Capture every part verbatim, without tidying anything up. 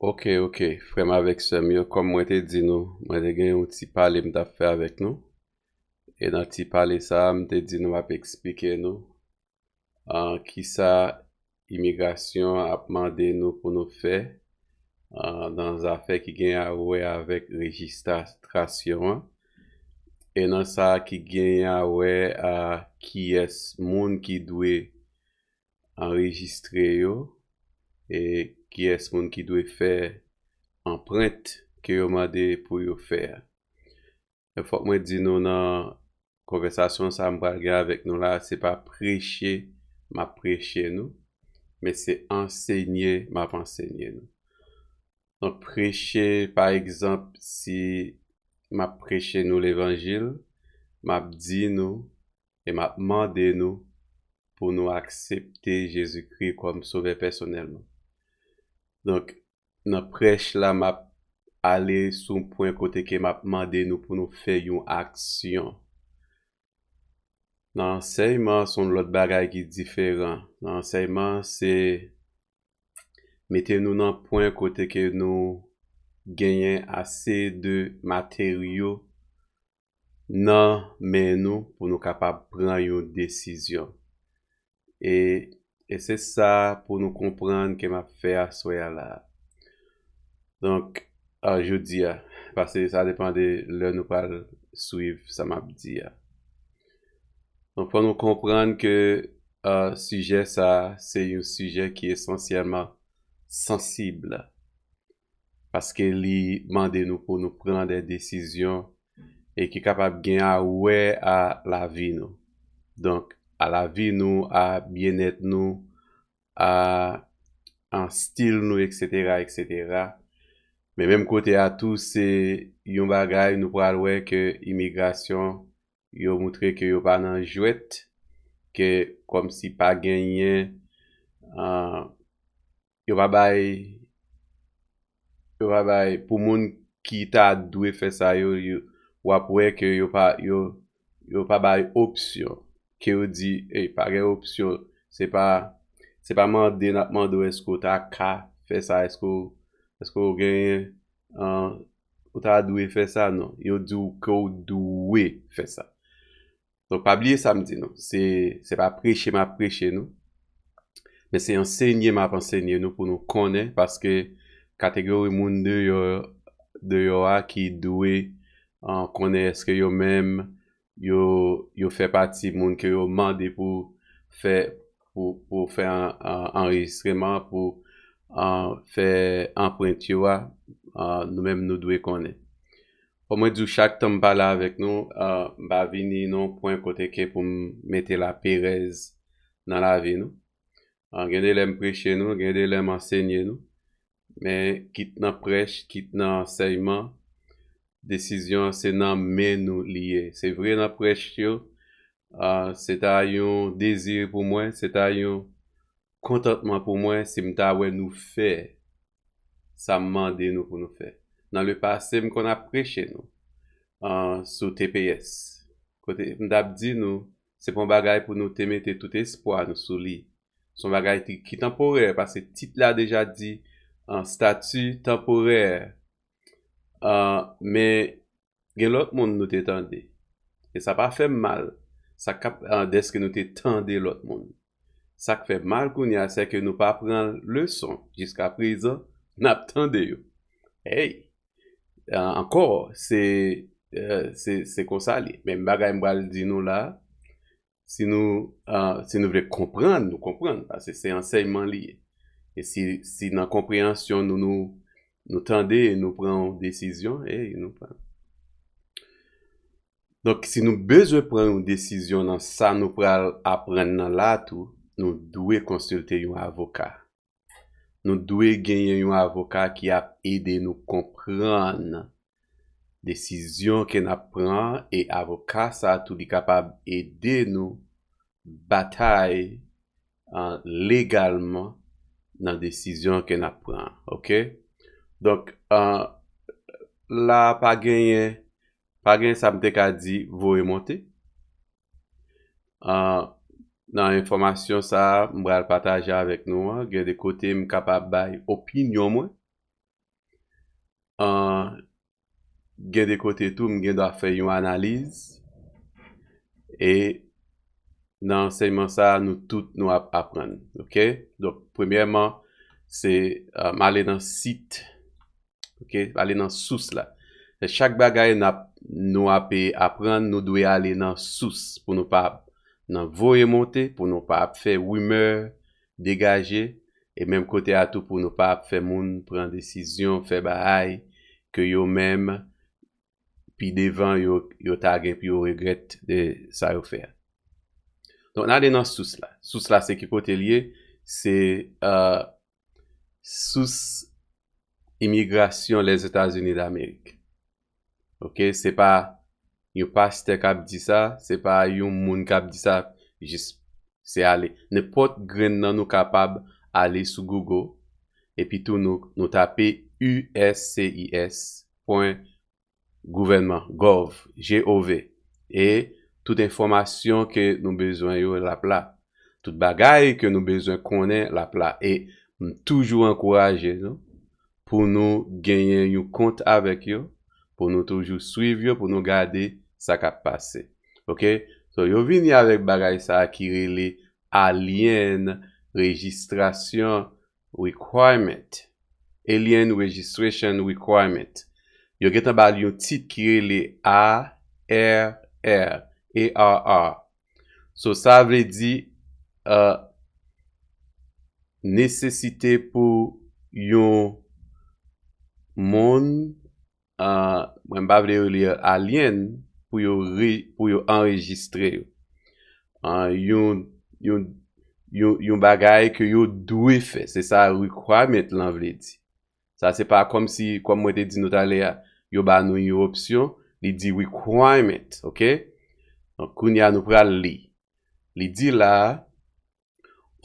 Ok, ok, frè m avèk sè m yo, kòm mwen te di nou, mwen te gen yon ti pale m t ap fè avèk nou. E nan ti pale sa a, m te di nou m ap eksplike nou ah, kisa imigrasyon ap mande nou pou nou fè ah, nan zafè ki gen a wè avèk rejistrasyon an. E nan sa ki gen a wè a kiyès moun ki dwe anrejistre yo e kiyès moun ki dwe fè anprent ke yo mande pou yo fè a. Men fòk mwen di nou nan konvèsasyon sa a m pral gen avèk nou la, se pa preche m ap preche nou, men se ansenye m ap ansenye nou. Donk, preche, pa egzanp, si m ap preche nou levanjil, m ap di nou e m ap mande nou pou nou aksepte Jezikri kòm Sovè pèsonèl nou. Donk, nan prèch la, m ap ale sou yon pwen kote ke m ap mande nou pou nou fè yon aksyon. Nan ansèyman, se yon lòt bagay ki diferan. Nan ansèyman, se mete nou nan pwen kote ke nou genyen ase de materyo nan men nou pou nou kapab pran yon desizyon. E, e se sa pou nou konprann ke m ap fè aswè a la. Donk, a, jodi a, paske sa depann de lè nou pral swiv sa m ap di a. Donk, fò nou konprann ke a, sijè sa a, se yon sijè ki esansyèlman sansib. Paske li mande nou pou nou pran de desizyon e ki kapab gen a wè a lavi nou. Donk, a lavi nou, a byennèt nou, a, a stil nou, eksetera, eksetera. Men menm kote a tou, se yon bagay nou pral wè ke imigrasyon, yo moutre ke yo pa nan jwèt, ke kòmsi pa genyen, a, yo pa bay, yo pa bay, pou moun ki ta dwe fè sa yo, yo, w ap wè ke yo pa, yo, yo pa bay opsyon. Ke yo di, ey, pa gen opsyon. Se pa, se pa mande n ap mande w èske w ta ka fè sa, èske w, èske w genyen, a, ou ta dwe fè sa, non. Yo di w ke w dwe fè sa. Donk, pa bliye sa m di nou. Se, se pa preche m ap preche nou. Men se ansenye m ap ansenye nou pou nou konnen, paske kategori moun deyò, deyò a ki dwe, a, konnen èske yo menm, yo, yo fè pati moun ke yo mande pou fè, pou, pou fè an, an, anrejistreman, pou, a, fè anprent yo a, a, nou menm nou dwe konnen. Fò mwen di w chak tan m pale avèk nou, a, m pa vini nan yon pwen kote ke pou m mete laperèz nan lavi nou. A, gen de lè m preche nou, gen de lè m ansenye nou. Men kit nan prèch, kit nan ansèyman, desizyon an se nan men nou li ye. Se vre nan prèch yo, a, se ta yon dezi pou mwen, se ta yon kontantman pou mwen si m ta wè nou fè sa m mande nou pou nou fè. Nan lepase, m konn ap preche nou, a, sou T P S. Kote m t ap di nou, se pa yon bagay pou nou te mete tout espwa nou sou li. Se yon bagay ki, ki tanporè, paske tit la deja di, a, stati tanporè. A, men gen lòt moun nou te tande. E sa pa fè m mal. Sa k ap, a, dèske nou te tande lòt moun. Sa k fè m mal kounye a, se ke nou pa pran leson. Jiska prezan, n ap tande yo. Hey! A, ankò, se, e, se, se konsa li. Menm bagay m pral di nou la, si nou, a, si nou vle konprann, nou konprann, paske se ansèyman li ye. E si, si nan konpreyansyon nou, nou, nou tande e nou pran yon desizyon, e nou pran. Donk, si nou bezwen pran yon desizyon nan sa nou pral aprann nan la tou, nou dwe konsilte yon avoka. Nou dwe genyen yon avoka ki ap ede nou konprann desizyon ke n ap pran, e avoka sa a tou li kapab ede nou batay, a, legalman nan desizyon ke n ap pran, oke? Donk, a, la pa genyen, pa gen sa m te ka di voye monte. A, nan enfòmasyon sa a, m pral pataje avèk nou an, gen de kote m kapab bay opinyon mwen. an, gen de kote tou, m gen dwa fè yon analiz. E nan ansèyman sa a, nou tout nou ap aprann. Oke? Donk, premyèman, se, uh, m ale nan sit. Oke? M ale nan sous la. Chak bagay n ap, nou ap aprann, nou dwe ale nan sous pou nou pa ap nan voye monte, pou nou pa ap fè rimè degaje, e menm kote a tou pou nou pa ap fè moun pran desizyon, fè bagay ke yo menm, pi devan, yo, yo ta gen pou yo regrèt de sa yo fè a. Donk, n ale nan sous la. Sous la, se ki kote l ye? Se, uh, sous imigrasyon Lèzetazini Damerik. Oke? Se pa yon pastè k ap di sa, se pa yon moun k ap di sa, jis se ale. Nenpòt grenn nan nou kapab ale sou Google, epi tou nou, nou tape U S C I S pwen gouvènman, gov, G O V, e tout enfòmasyon ke nou bezwen yo l ap la. Tout bagay ke nou bezwen konnen l ap la. E m toujou ankouraje nou pou nou genyen yon kont avèk yo, pou nou toujou swiv yo, pou nou gade sa k ap pase. Oke? So, yo vini avèk bagay sa a ki rele Alien Registration Requirement. Alien Registration Requirement. Yo gentan ba l yon tit ki rele A R R, A R R. So, sa vle di, uh, nesesite pou yon moun, uh, mwen m pa vle yo li alyen, pou yo re, pou yo anrejistre yo. Uh, yon, yon, yon, yon bagay ke yo dwe fè. Se sa requirement lan vle di. Sa se pa kòmsi, kòm mwen te di nou talè a, yo ba nou yon opsyon, li di requirement, oke? Donk, kounye a nou pral li. Li di la,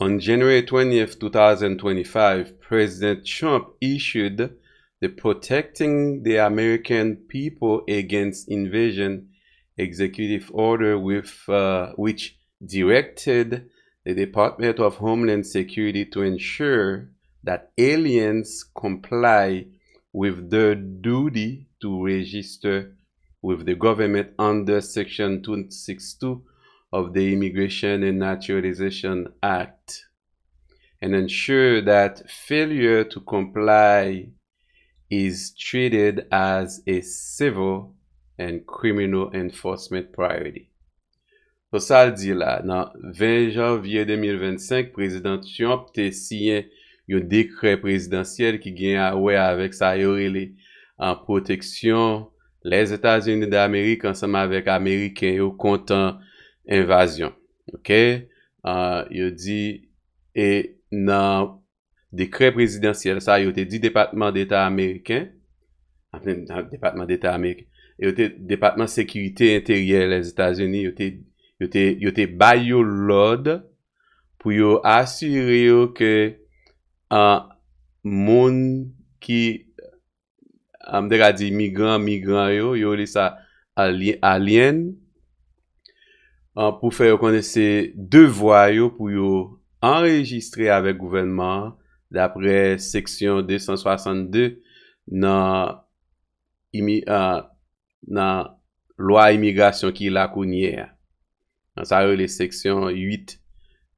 on January twentieth, two thousand twenty-five, President Trump issued the Protecting the American People Against Invasion executive order with, uh, which directed the Department of Homeland Security to ensure that aliens comply with their duty to register with the government under Section two six two of the Immigration and Naturalization Act and ensure that failure to comply is treated as a civil and criminal enforcement priority. So, sa l di la, nan ven janvye de mil vennsenk, Prezidan Trump te siyen yon dekrè prezidansyèl ki gen a wè avèk sa yo rele, an, pwoteksyon Lèzetazini Damerik ansanm avèk Ameriken yo kont envazyon. Oke? An, yo di, e nan dekrè prezidansyèl sa, yo te di Depatman Deta ameriken, anfen, nan Depatman Deta ameriken, yo te, Depatman Sekirite Enteryè Lèzetazini, yo te, yo te, yo te bay yo lòd pou yo asire yo ke, an, moun ki, an, m te ka di imigran, migran yo, yo rele sa alye-, alyen, an, pou fè yo konnen se devwa yo pou yo anrejistre avèk gouvènman an, daprè seksyon de san swasannde nan imi-, an, nan lwa imigrasyon ki la kounye a. Nan sa yo rele seksyon uit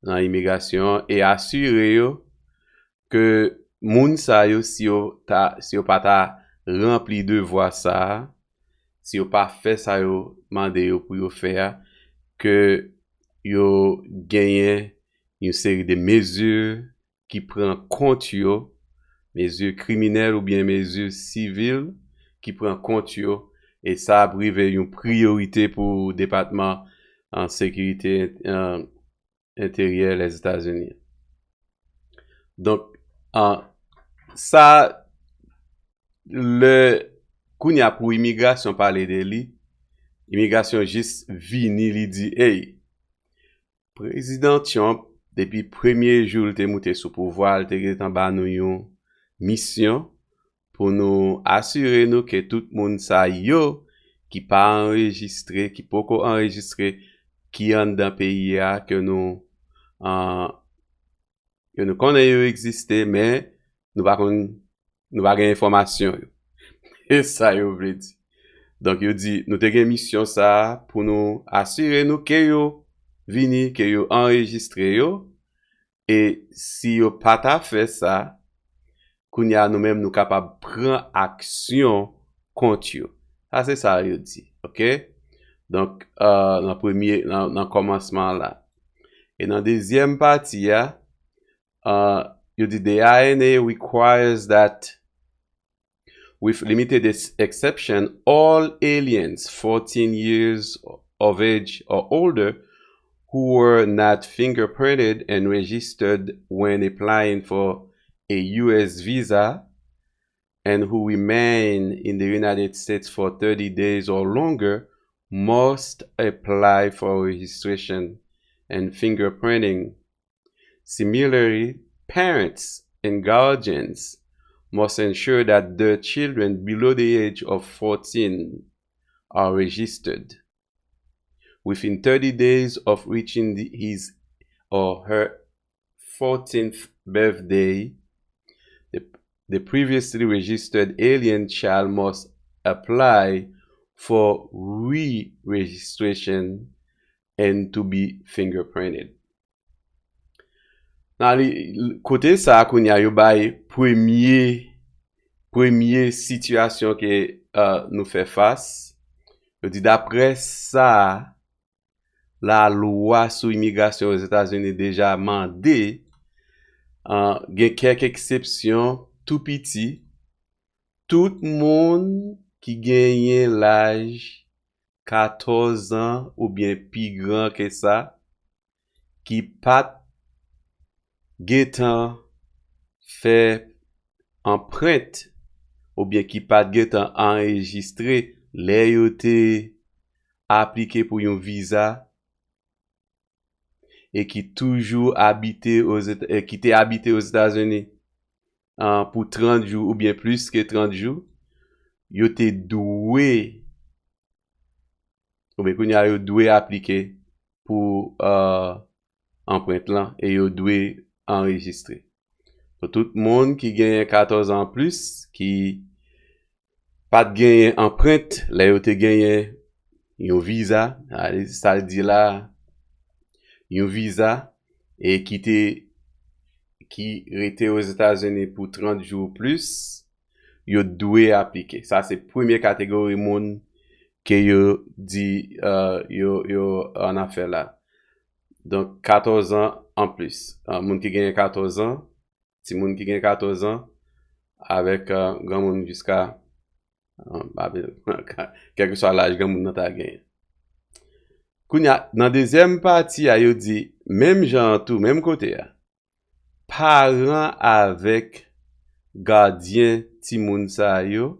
nan imigrasyon an, e asire yo ke moun sa yo, si yo ta, si yo pa ta ranpli devwa sa a, si yo pa fè sa yo mande yo pou yo fè a, ke yo genyen yon seri de mezi ki pran kont yo, mezi kriminèl oubyen mezi sivil ki pran kont yo, e sa ap rive yon priyorite pou Depatman, an, Sekirite, an, Enteryè Lèzetazini. Donk, an, sa, lè, kounye a pou imigrasyon pale de li, imigrasyon jis vini, li di, ey, Prezidan Trump, depi premye jou l te moute sou pouvwa, l te gentan ba nou yon misyon pou nou asire nou ke tout moun sa yo ki pa anrejistre, ki poko anrejistre, ki anndan peyi a, ke nou, an, ke nou konnen yo egziste, men nou pa konn, nou pa gen enfòmasyon yo. E sa yo vle di. Donk, yo di, nou te gen misyon sa a pou nou asire nou ke yo vini, ke yo anrejistre yo, e si yo pa ta fè sa, kounye a nou menm nou kapab pran aksyon kont yo. Sa se sa yo di, oke? Donk, euh, nan premye, nan, nan kòmansman la. E nan dezyèm pati a, uh, yo di the I N A requires that, with limited ex- exception, all aliens fourteen years of age or older who were not fingerprinted and registered when applying for a U S visa and who remain in the United States for thirty days or longer must apply for registration and fingerprinting. Similarly, parents and guardians must ensure that their children below the age of fourteen are registered. Within thirty days of reaching the- his or her fourteenth birthday, the, the previously registered alien child must apply for re-registration and to be fingerprinted. Nan li, kote sa a kounye a yo bay premye, premye sitiyasyon ke uh, nou fè fas. Yo di daprè sa a, lalwa sou imigrasyon Ozetazini deja mande, uh, gen kèk eksepsyon tou piti, tout moun ki genyen laj katòz an oubyen pi gran ke sa, ki pa t gentan fè anprent oubyen ki pa t gentan anrejistre lè yo te aplike pou yon viza e ki toujou abite Ozeta- e ki te abite Ozetazini uh, pou trant jou oubyen plis ke trant jou, yo te dwe, oubyen kounye a yo dwe aplike pou uh, anprent lan e yo dwe anrejistre. Pou tout moun ki genyen katòz an plis, ki pa t genyen anprent lè yo te genyen yon viza, sa l di la, yon viza, e ki te ki rete Ozetazini pou trant jou ou plis, yo dwe aplike. Sa se premye kategori moun ke yo di uh, yo, yo an afè la. Donk, katòz an an plis. Uh, moun ki genyen katòz an, timoun ki gen katòz an, avèk uh, granmoun jiska uh, kèlkeswa laj granmoun nan ta genyen. Kounye a, nan dezyèm pati a, yo di, menm jan an tou, menm kote a, paran avèk gadyen timoun sa yo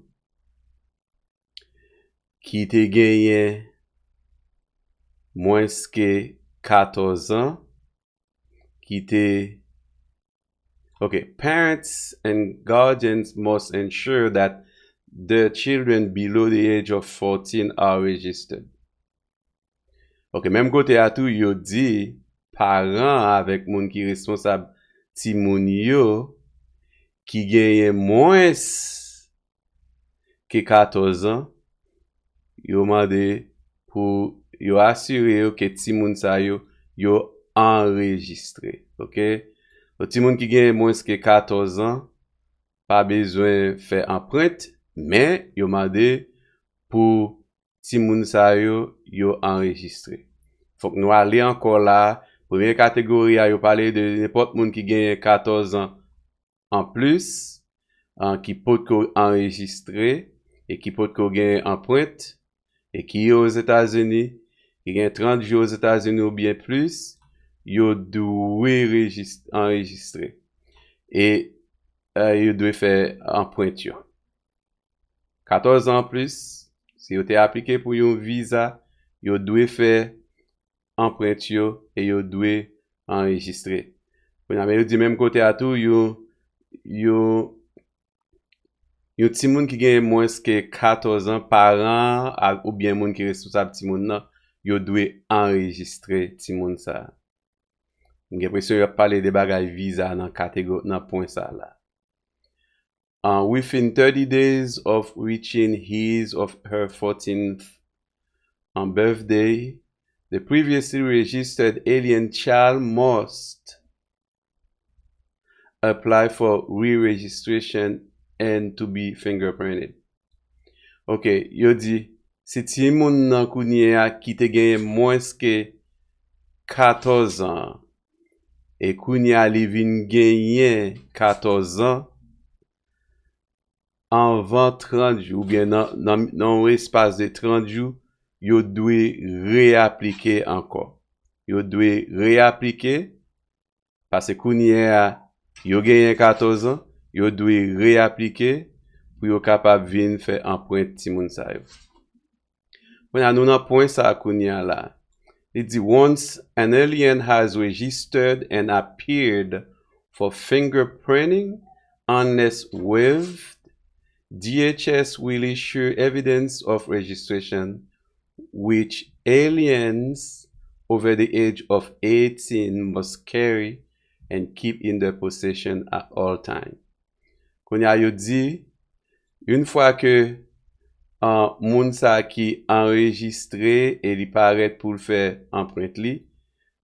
ki te genyen mwens ke katòz an, ki te Ok, parents and guardians must ensure that their children below the age of fourteen are registered. Ok, menm kote a tou, yo di paran avèk moun ki responsab timoun yo ki genyen mwens ke katòz an, yo mande pou yo asire yo ke timoun sa yo, yo anrejistre. Ok? Donk, timoun ki gen mwens ke katòz an pa bezwen fè anprent, men yo mande pou timoun sa yo, yo anrejistre. Fòk nou ale ankò la. Premye kategori a, yo pale de nenpòt moun ki genyen katòz an an plis, an, ki potko anrejistre e ki potko gen anprent e ki ye Ozetazini, ki gen trant jou Ozetazini oubyen plis, yo dwe rejis- anrejistre. E uh, yo dwe fè anprent yo. Katòz an plis, si yo te aplike pou yon viza, yo dwe fè anprent yo e yo dwe anrejistre. Kounye a, men yo di menm kote a tou, yo, yo, yon timoun ki gen mwens ke katòz an, paran an oubyen moun ki responsab timoun nan, yo dwe anrejistre timoun sa a. M gen enpresyon y ap pale de bagay viza nan kategori, nan pwen sa a la. Uh, within thirty days of reaching his or her fourteenth, um, birthday, the previously registered alien child must apply for re-registration and to be fingerprinted. Ok, yo di, si timoun nan kounye a ki te genyen mwens ke katòz an, e kounye a li vin genyen katòz an, anvan trant jou, oubyen nan, nan, nan yon espas de trant jou, yo dwe reaplike ankò. Yo dwe reaplike, paske kounye a, yo genyen katòz an, yo dwe reaplike pou yo kapab vin fè anprent timoun sa yo. Kounye a, nou nan pwen sa a kounye a la. Li di, once an alien has registered and appeared for fingerprinting, unless waived, D H S will issue evidence of registration, which aliens over the age of eighteen must carry and keep in their possession at all time. Kounye a, yo di, yon fwa ke, an, moun sa ki anrejistre e li parèt pou l fè anprent li,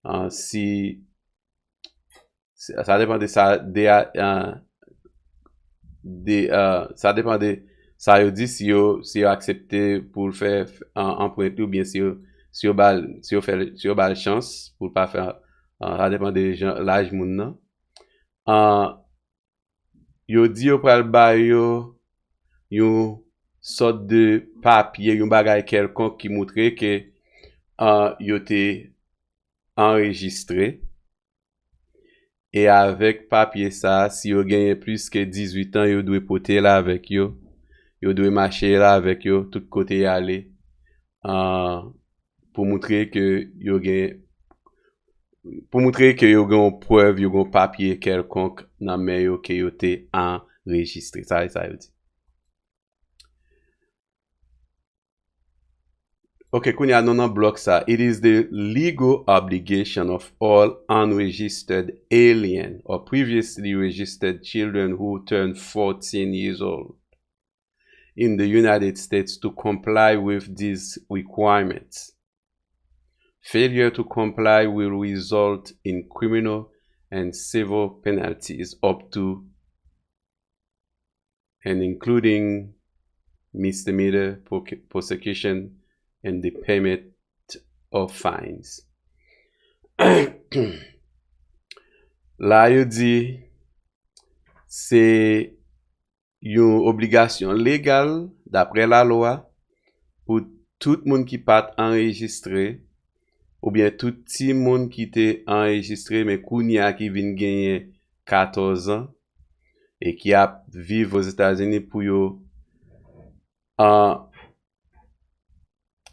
an, si, si, sa depann de sa, de, an, de, an, sa depann de sa yo di, si yo, si yo aksepte pou l fè, an, anprent li, oubyen si yo, si yo ba l, si yo fè, si yo ba l chans pou l pa fè, an, sa depann de jan, laj moun nan. An, yo di yo pral ba yo yon sòt de papye, yon bagay kèlkonk ki montre ke, an, yo te anrejistre. E avèk papye sa a, si yo genyen plis ke dizuit an, yo dwe pote l avèk yo. Yo dwe mache l avèk yo tout kote y ale. An, pou montre ke yo gen, pou montre ke yo gen yon prèv, yo gen yon papye kèlkonk nan men yo ke yo te anrejistre. Sa e sa yo di. Ok, kounye a nou nan blòk sa. It is the legal obligation of all unregistered alien or previously registered children who turn fourteen years old in the United States to comply with these requirements. Failure to comply will result in criminal and civil penalties up to and including misdemeanor prosecution and the payment of fines. La yo di se yon obligasyon legal, daprè lalwa, pou tout moun ki pa t anrejistre, oubyen tout timoun ki te anrejistre, men kounye a ki vin genyen katòz an, e ki ap viv Ozetazini pou yo, an,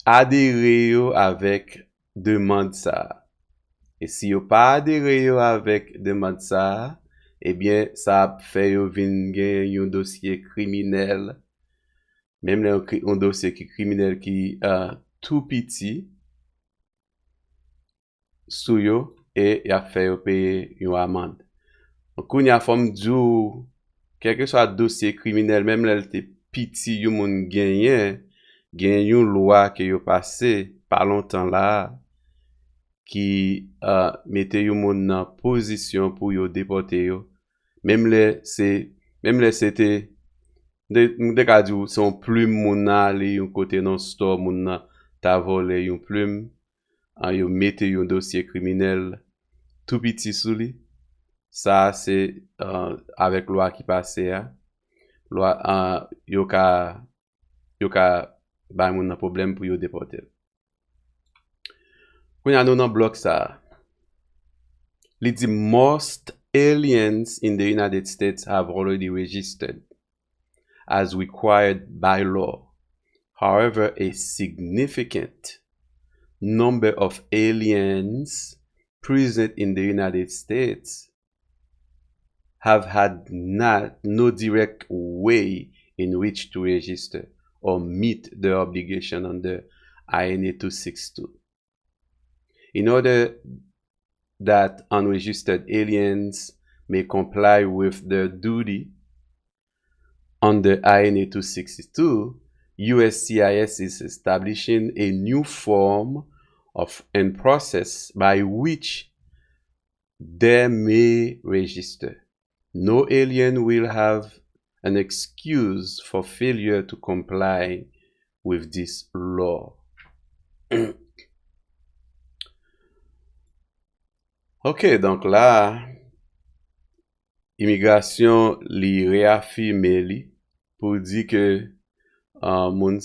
adere yo avèk demann sa a. E si yo pa adere yo avèk demann sa a, ebyen, sa ap fè yo vin gen yon dosye kriminèl, menm lè yon kri-, yon dosye ki kriminèl ki, ah, tou piti sou yo, e y ap fè yo peye yon amann. Kounye a, fò m di w, kèlkeswa dosye kriminèl, menm lè l te piti yon moun genyen, gen yon lwa ke yo pase pa lontan la a ki, ah, mete yon moun nan pozisyon pou yo depòte yo. Menm lè se, menm lè se te, m te, m te ka di w, se yon plim moun nan ale yon kote nan stò, moun nan ta vòlè yon plim, an, yo mete yon dosye kriminèl tou piti sou li. Sa a se, ah, avèk lwa ki pase a. Lwa, ah, yo ka, yo ka bay moun nan pwoblèm pou yo depòte l. Kounye a nou nan blòk sa a. Li di, most aliens in the United States have already registered as required by law. However, a significant number of aliens present in the United States have had not, no direct way in which to register or meet their obligation under I N A two six two. In order that unregistered aliens may comply with their duty Under I N A two sixty-two, U S C I S is establishing a new form of and process by which they may register. No alien will have an excuse for failure to comply with this law. Ok, donk la, imigrasyon li reyafime li pou di ke uh, moun,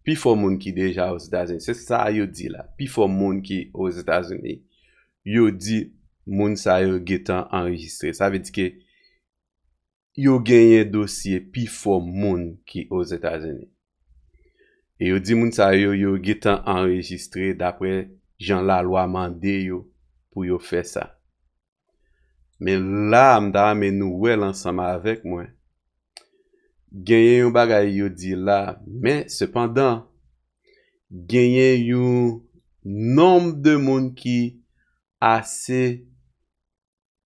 pifò moun ki deja Ozetazini, se sa yo di la, pifò moun ki Ozetazini, yo di moun sa yo gentan anrejistre. Sa vle di ke yo genyen dosye pifò moun ki Ozetazini. E yo di moun sa yo, yo gentan anrejistre dapre jan lalwa mande yo pou yo fè sa. Men la, m ta renmen nou wè l ansanm avèk mwen. Genyen yon bagay yo di la, men sepandan, genyen yon nonb de moun ki ase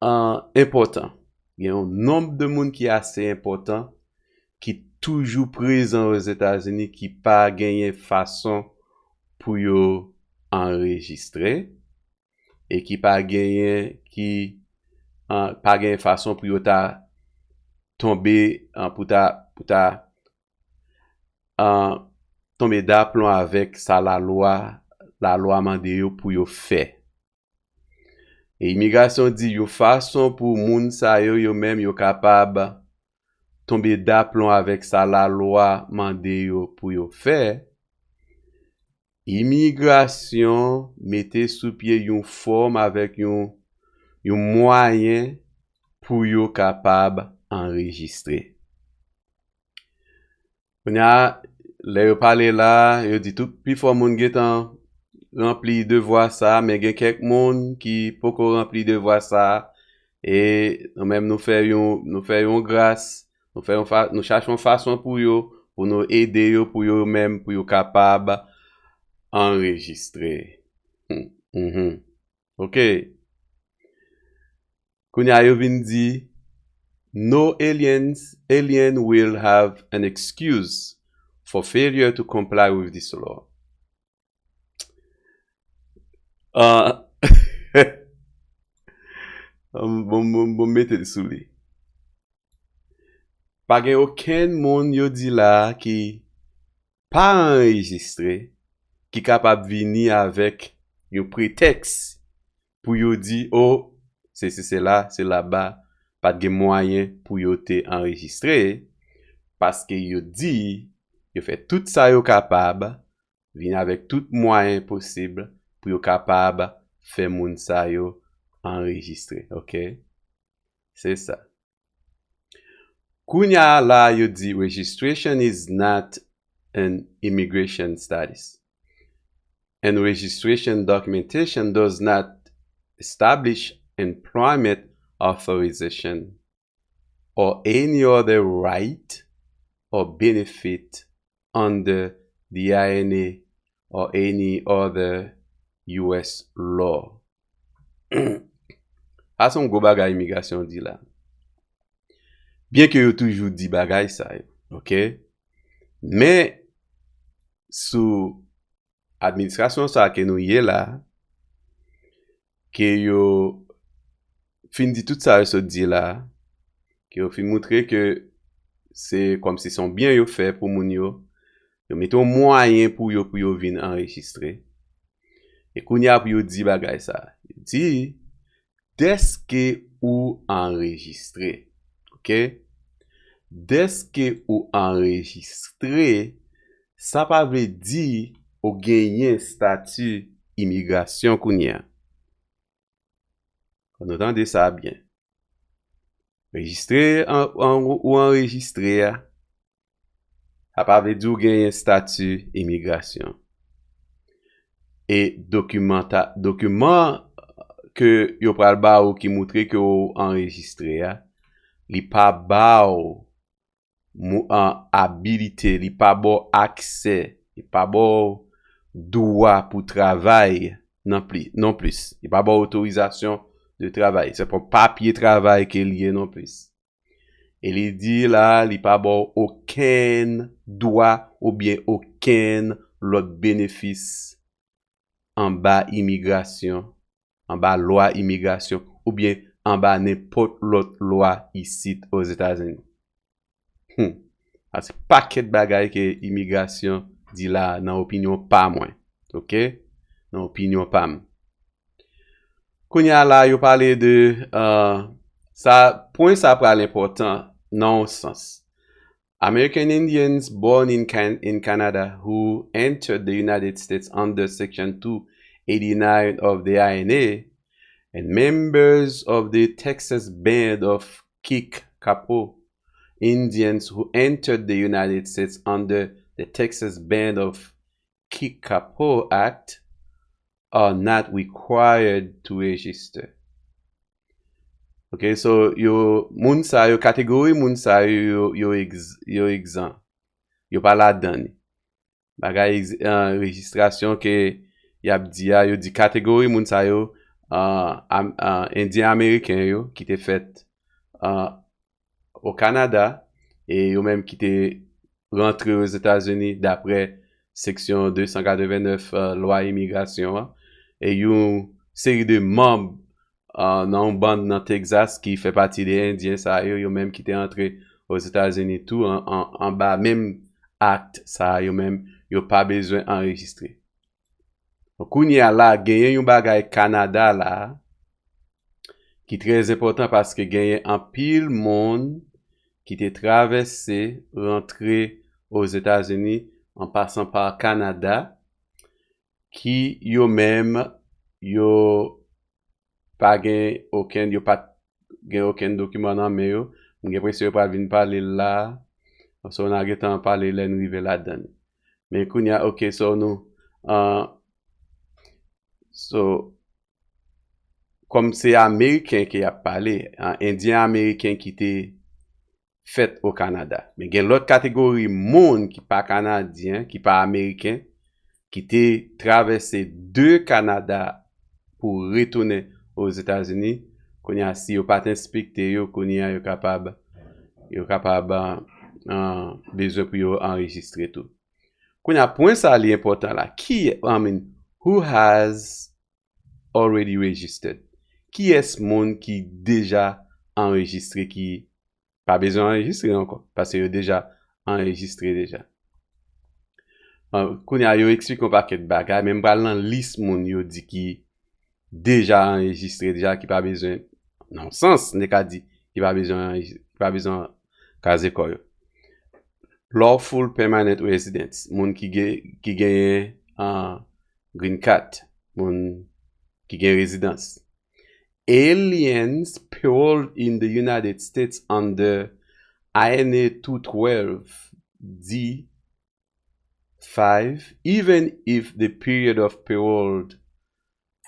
uh, enpòtan. Gen yon nonb de moun ki ase enpòtan ki toujou prezan Ozetazini ki pa genyen fason pou yo anrejistre e ki pa genyen ki uh, pa genyen fason pou yo ta tonbe uh, pou ta pou ta uh, tonbe daplon avèk sa lalwa lalwa mande yo pou yo fè. E imigrasyon di yon fason pou moun sa yo, yo menm, yo kapab tonbe daplon avèk sa lalwa mande yo pou yo fè, imigrasyon mete sou pye yon fòm avèk yon, yon mwayen pou yo kapab anrejistre. Kounye a, lè yo pale la, yo di tout pifò moun gentan ranpli devwa sa, men gen kèk moun ki poko ranpli devwa sa, e nou menm nou fè yon, nou fè yon gras, nou fè yon fa, nou chache yon fason pou yo, pou nou ede yo, pou yo menm, pou yo kapab anrejistre. Hmm, mhm. Ok. Kounye a yo vin di, no aliens, alien will have an excuse for failure to comply with this law. Uh, bon, bon, bon, mete l sou li. Pa gen okenn moun yo di la ki pa anrejistre ki kapab vini avèk yon pretèks pou yo di, o, sesi, sela, se laba, pa t gen mwayen pou yo te anrejistre, paske yo di yo fè tout sa yo kapab, vin avèk tout mwayen posib pou yo kapab fè moun sa yo anrejistre, ok? Se sa. Kounye a la, yo di, registration is not an immigration status. And registration documentation does not establish employment authorization or any other right or benefit under the I N A or any other U S law. Sa se yon gwo bagay imigrasyon di la. Byen ke yo toujou di bagay sa yo, ok? Men, sou administrasyon sa ke nou ye la, ke yo fin di tout sa yo sot di la, ke yo fin moutre ke se kòmsi se yon byen yo fè pou moun yo, yo mete yon mwayen pou yo, pou yo vin anrejistre. E kounye a pou yo di bagay sa. Yo di, dèske ou anrejistre, ok? Dèske ou anrejistre, sa pa vle di ou genyen stati imigrasyon kounye a. Fò nou tande sa byen. Rejistre an, an, ou anrejistre a, sa pa vle di ou genyen stati imigrasyon. E dokimanta, dokiman ke yo pral ba ou ki moutre ke ou anrejistre a, li pa ba ou mou, an, abilite, li pa ba w aksè, li pa ba w dwa pou travay non pli, non plis. Li pa ba w otorizasyon de travay. Se pa papye travay ke li ye non plis. E li di la, li pa ba w okenn dwa oubyen okenn lòt benefis anba imigrasyon, anba lwa imigrasyon, oubyen anba nenpòt lòt lwa isit Ozetazini. Hmm. Sa se pakèt bagay ke imigrasyon di la nan opinyon pa mwen. Oke? Nan opinyon pa m. Kounye a la, yo pale de, euh, sa, pwen sa pral enpòtan nan yon sans. American Indians born in, Can- in Canada who entered the United States under Section two eighty-nine of the I N A and members of the Texas Band of Kickapoo Indians who entered the United States under the Texas Band of Kickapoo Act are not required to register. Ok, so yo, moun sa yo, kategori moun sa yo, yo, yo, ex, yo egzan. Yo pa ladan li. Bagay ex, uh, rejistrasyon ke y ap di a, yo di kategori moun sa yo, uh, am, uh, Endyen Ameriken yo, ki te fèt uh, o Kanada, e yo menm ki te rantre Ozetazini dapre seksyon de san katrevennnèf, uh, lwa imigrasyon an, e yon seri de manm, uh, nan yon bann nan Texas ki fè pati de Endyen sa yo, yo menm ki te antre Ozetazini tou an, an, anba menm akt sa yo menm, yo pa bezwen anrejistre. Kounye a la, genyen yon bagay Kanada la, ki trè enpòtan paske genyen anpil moun ki te travèse, rantre Ozetazini an pasan pa Kanada, ki yo menm, yo pa gen okenn, yo pa t gen okenn dokiman nan men yo. Mwen gen enpresyon yo pral vin pale l la. So, n a gentan pale lè n rive ladan l. Men kounye a, ok, so nou, uh, so, kòm se Ameriken ke y ap pale, uh, Endyen Ameriken ki te fèt o Kanada. Men gen lòt kategori moun ki pa Kanadyen, ki pa Ameriken, ki te travèse de Kanada pou retounen Ozetazini. Kounye a, si yo pa t enspekte yo, kounye a, yo kapab, yo kapab, uh, uh, bezwen pou yo anrejistre tou. Kounye a, pwen sa li enpòtan la. Ki, I mean, who has already registered? Kiyès moun ki deja anrejistre, ki pa bezwen anrejistre ankò, paske yo deja anrejistre deja? Uh, kounye a, yo eksplike yon pakèt bagay, men m pral nan lis moun yo di ki deja anrejistre, deja ki pa bezwen, nan yon sans, n te ka di, ki pa bezwen anrejis, ki pa bezwen kraze kò yo. Lawful permanent residents, moun ki gen, ki genyen, uh, green card, moun ki gen rezidans. Aliens paroled in the United States under I N A two twelve D five, even if the period of parole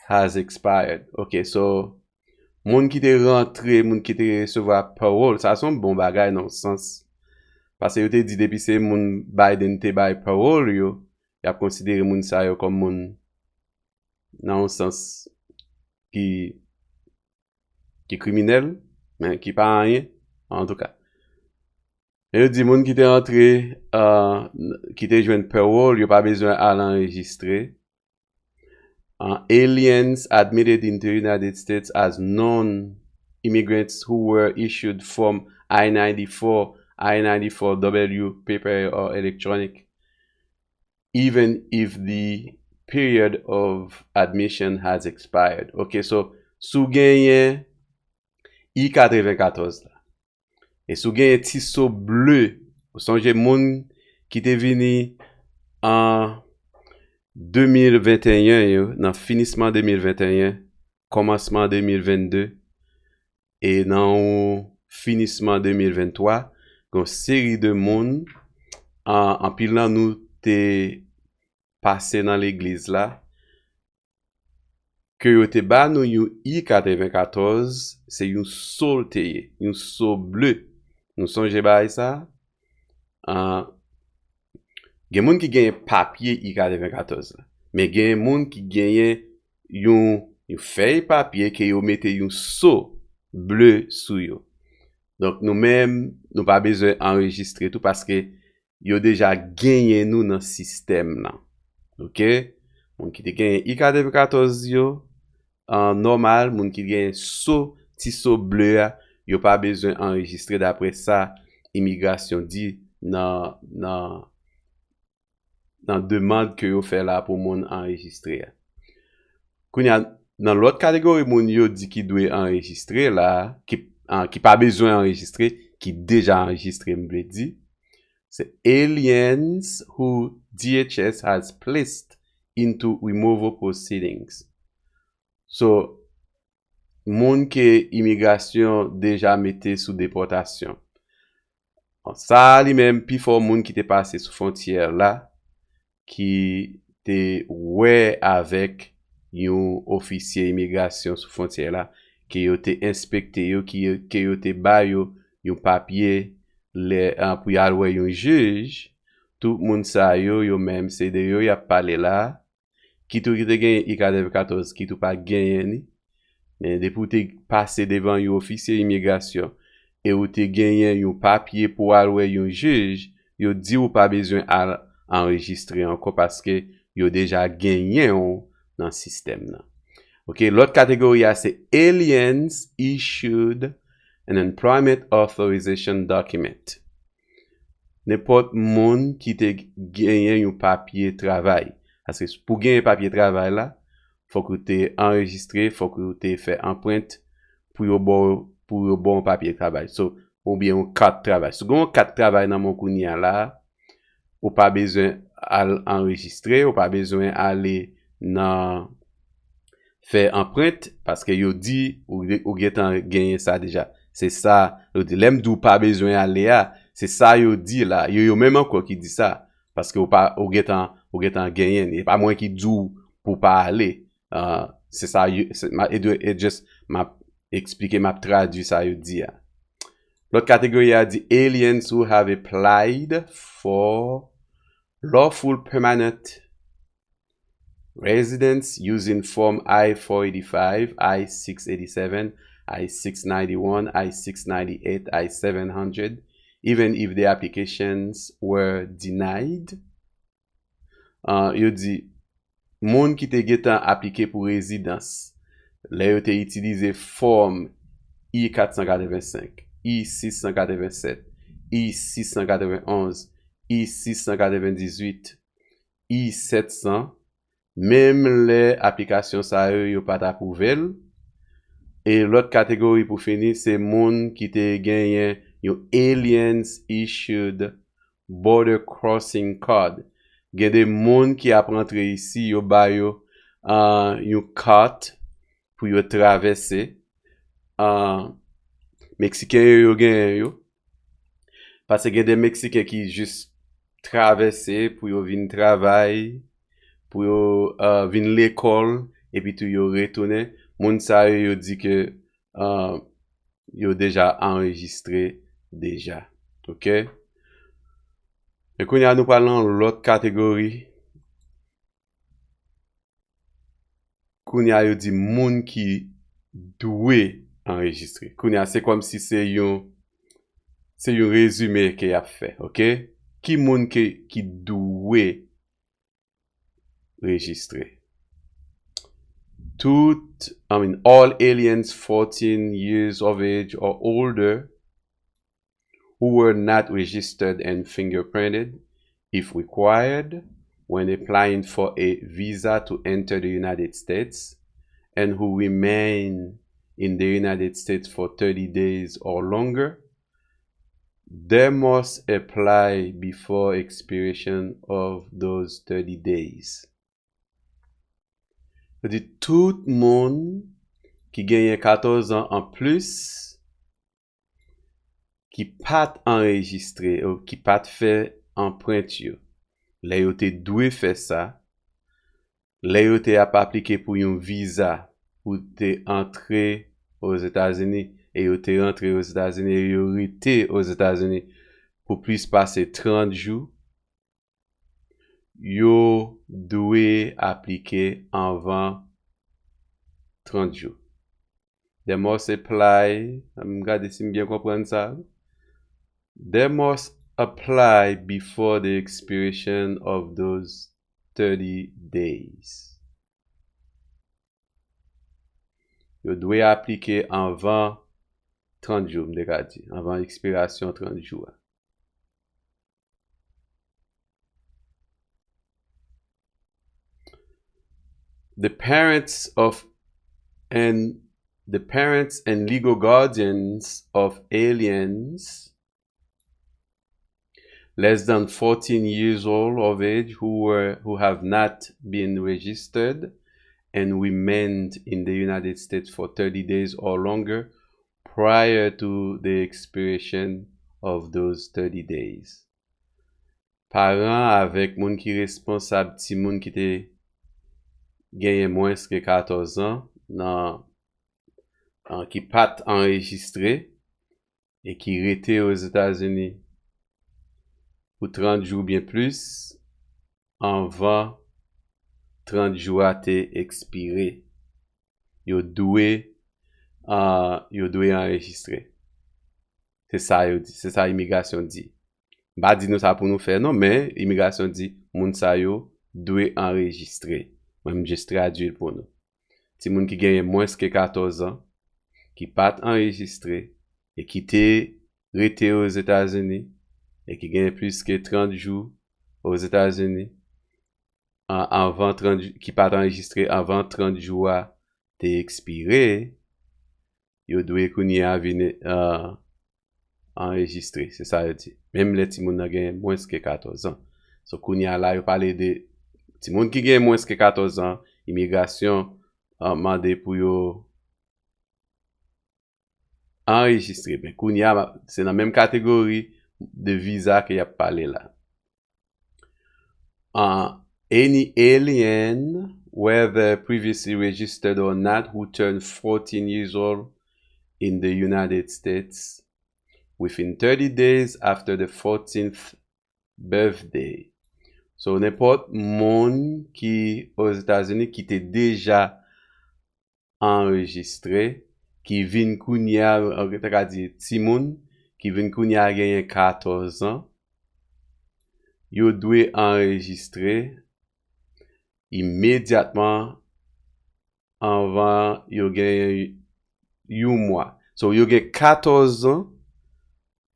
has expired. Ok, so, moun ki te rantre, moun ki te resevwa parole, sa se yon bon bagay nan yon sans. Paske yo te di depi se moun Biden te bay parole yo, y ap konsidere moun sa yo kòm moun nan yon sans ki, ki kriminèl, men ki pa anyen, antouka. Yo di moun ki te antre, uh, ki te jwenn parole, yo pa bezwen al anrejistre. Uh, aliens admitted into the United States as non-immigrants who were issued Form I ninety-four, I ninety-four W paper or electronic, even if the period of admission has expired. Ok, so, si w genyen I katrevenkatòz la, e si w genyen ti so ble, ou sonje moun ki te vini an de mil venteyen yo, nan finisman de mil venteyen, kòmansman de mil vennde, e nan finisman de mil venntwa, gen yon seri de moun, an, anpil nan nou te pase nan legliz la, ke yo te ba nou yon I katrevenkatòz, se yon so l te ye, yon so ble. Nou sonje bagay sa? Ah, gen moun ki genyen papye I katrevenkatòz la, men gen moun ki genyen yon, yon fèy papye ke yo mete yon so ble sou yo. Donk, nou menm, nou pa bezwen anrejistre tou paske yo deja genyen nou nan sistèm nan. Oke? Moun ki te genyen I katrevenkatòz yo, an nòmal, moun ki genyen so, ti so ble a, yo pa bezwen anrejistre dapre sa imigrasyon di nan, nan, nan demann ke yo fè la pou moun anrejistre a. Kounye a, nan lòt kategori moun yo di ki dwe anrejistre la, ki, ah, ki pa bezwen anrejistre, ki deja anrejistre, m vle di, se aliens who D H S has placed into removal proceedings. So, moun ke imigrasyon deja mete sou depòtasyon. Bon, sa a li menm, pifò moun ki te pase sou fwontyè la, ki te wè avèk yon ofisye imigrasyon sou fwontyè la, ke yo te enspekte yo, ki, ke yo te ba yo yon papye lè, ah, pou y al wè yon jij, tout moun sa yo, yo menm, se de yo y ap pale la, kit ou te genyen I katrevenkatòz, kit ou pa genyen li, men depi w te pase devan yon ofisye imigrasyon e ou te genyen yon papye pou al wè yon jij, yo di w pa bezwen al anrejistre ankò paske yo deja genyen w nan sistèm nan. Oke, lòt kategori a se aliens issued an employment authorization document. Nenpòt moun ki te genyen yon papye travay. Paske pou genyen papye travay la, fòk ou te anrejistre, fòk ou te fè anprent pou yo ba w, pou yo ba w yon papye travay. So, oubyen yon kat travay. Si w gen yon kat travay nan men w kounye a la, ou pa bezwen al anrejistre, ou pa bezwen ale nan fè anprent, paske yo di ou, ou gentan genyen sa deja. Se sa yo di. Lè m di w pa bezwen ale a, se sa yo di la. Yo, yo menm ankò ki di sa. Paske ou pa, ou gentan, ou gentan genyen li. E pa mwen ki di w pou w pa ale. Ah, se sa yo, se, ma, e dwe, e just, m ap eksplike, m ap tradui sa yo di a. Lòt kategori a di aliens who have applied for lawful permanent residence using Form I four eighty-five, I six eighty-seven, I six ninety-one, I six ninety-eight, I seven hundred, even if the applications were denied. Ah, yo di, moun ki te gentan aplike pou rezidans, lè yo te itilize fòm I kat san katrevensenk, I sis san katrevennsèt, I sis san katrevenonz, I sis san katrevendizuit, I sèt san, menm lè aplikasyon sa yo, yo pa t apwouve l. E lòt kategori pou fini, se moun ki te genyen yon Aliens Issued Border Crossing Card. Gen de moun ki ap rantre isi, yo ba yo, ah, yon kat pou yo travèse. Ah, Meksiken yo, yo genyen yo. Paske gen de Meksiken ki jis travèse pou yo vin travay, pou yo, ah, vin lekòl, epi tou yo retounen. Moun sa yo, yo di ke, ah, yo deja anrejistre deja. Oke? E kounye a, nou pral nan lòt kategori. Kounye a, yo di moun ki dwe anrejistre. Kounye a, se kòmsi se yon, se yon rezime ke y ap fè, oke? Ki moun ke, ki dwe rejistre? Tout, I mean, all aliens fourteen years of age or older who were not registered and fingerprinted, if required, when applying for a visa to enter the United States, and who remain in the United States for thirty days or longer, they must apply before expiration of those thirty days. Yo di tout moun ki genyen katòz an an plis, ki pa t anrejistre, ki pa t fè anprent yo, lè yo te dwe fè sa, lè yo te ap aplike pou yon viza pou te antre Ozetazini, e yo te rantre Ozetazini, e yo rete Ozetazini pou plis pase trant jou, yo dwe aplike anvan trant jou. They must apply, m gade si m byen konprann sa. They must apply before the expiration of those thirty days. Yo dwe aplike anvan trant jou, m te ka di, anvan ekspirasyon trant jou a. The parents of and the parents and legal guardians of aliens less than fourteen years old of age who were who have not been registered and remained in the United States for thirty days or longer prior to the expiration of those thirty days. Paran avèk moun ki responsab timoun ki te genyen mwens ke katòz an nan, an, ki pa t anrejistre e ki rete Ozetazini pou trant jou oubyen plis anvan trant jou a te ekspire. Yo dwe, an, yo dwe anrejistre. Se sa yo di, se sa imigrasyon di. M pa di nou sa pou nou fè non, men imigrasyon di moun sa yo dwe anrejistre. Mwen, m jis tradui l pou nou. Timoun ki genyen mwens ke katòz an, ki pa t anrejistre e ki te rete Ozetazini e ki genyen plis ke trant jou Ozetazini, an, anvan trant jou, ki pa t anrejistre anvan trant jou a te ekspire, yo dwe kounye a vin, an, anrejistre. Se sa yo di. Menm lè timoun nan gen mwens ke katòz an. So, kounye a la, yo pale de timoun ki gen mwens ke katòz an, imigrasyon, an, mande pou yo anrejistre. Men kounye a, se nan menm kategori de viza ke y ap pale la. Uh, any alien, whether previously registered or not, who turned fourteen years old in the United States within thirty days after the fourteenth birthday. So, nenpòt moun ki Ozetazini ki te deja anrejistre, ki vin kounye a, an ta ka di timoun, ki vin kounye a genyen katòz an, yo dwe anrejistre imedyatman anvan yo genyen yon mwa. So, yo gen katòz an,